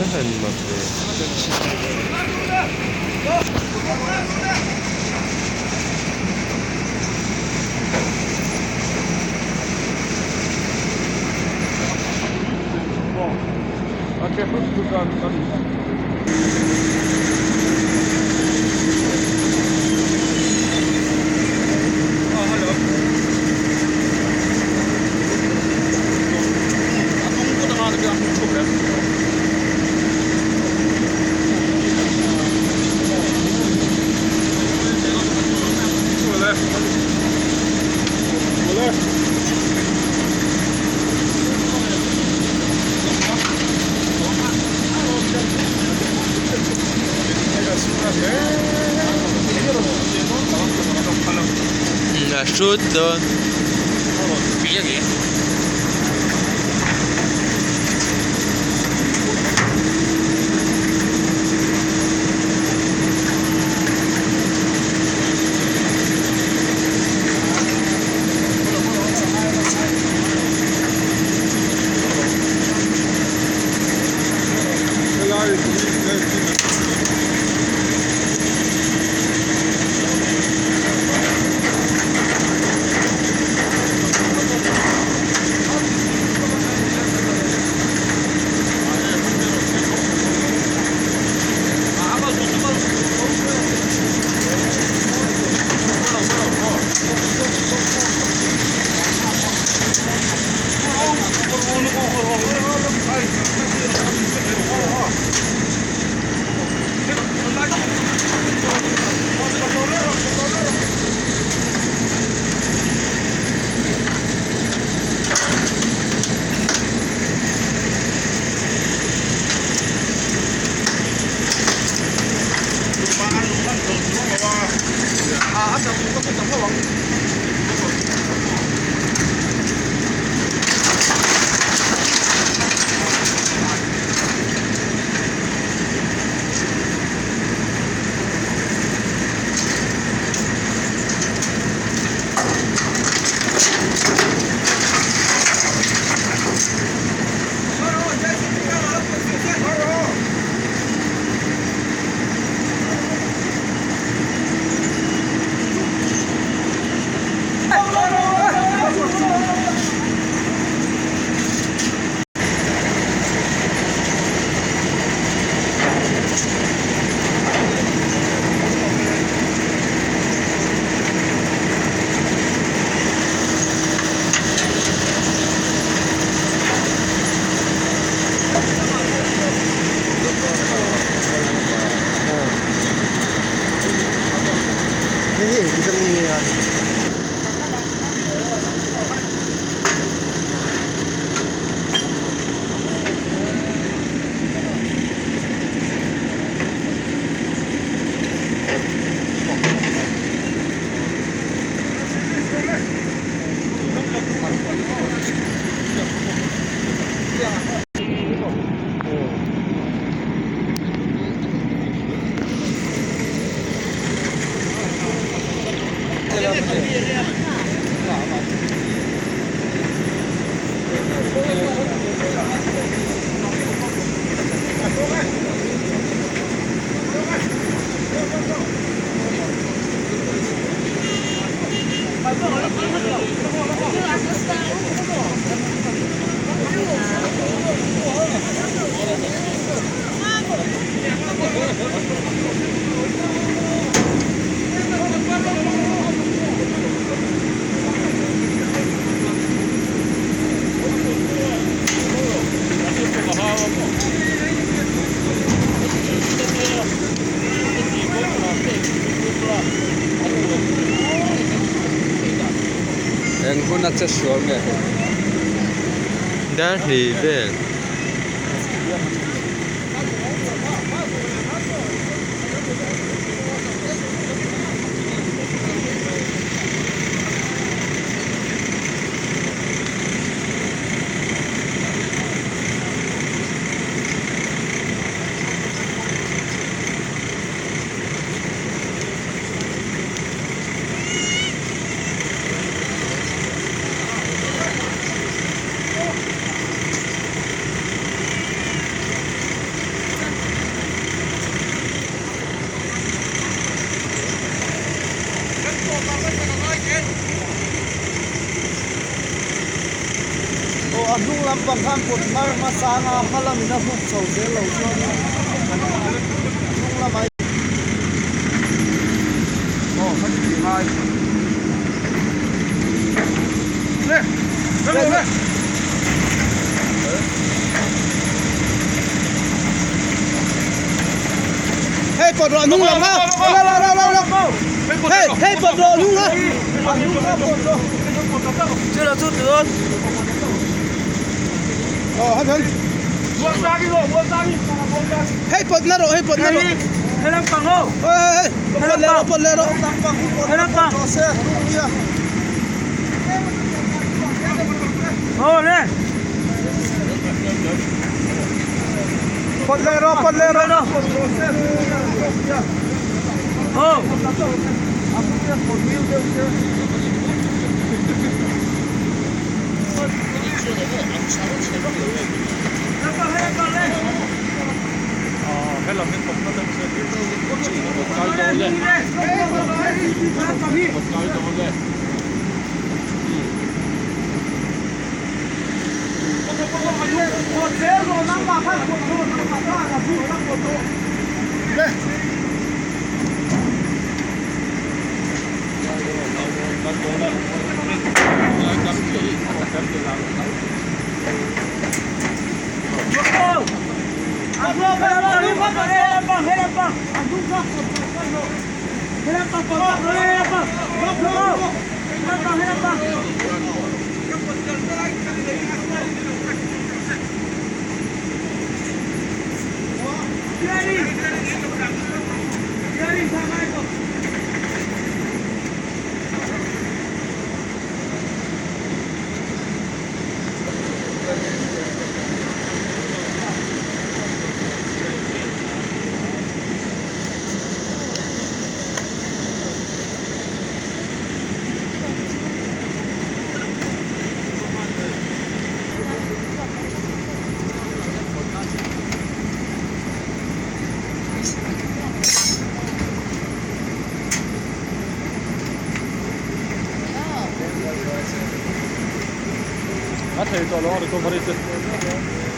A han mak ve. A hrut dawn. Hei hi engti zawk nge a? Eng hun a che sual nge hei? Dar hnih vel. hnung lampang khan pawt mar hmasa anga hma lamin a huk chho zel lo chuanin a hnung lamah Hei pawt rawh hnung lam kha lo lo lo lo lo hei hei pawt rawh hnung kha a hnung kha pawt rawh aw han han hei pawt na rawh hei pawt na rawh Hei lampang ho hei hei hei pawt leh rawh pawt leh rawh lampang hi pawt Hei lampang rawh se hnung nia Aw le pawt leh rawh pawt leh rawh Aw A thei tawh lo a recovery te.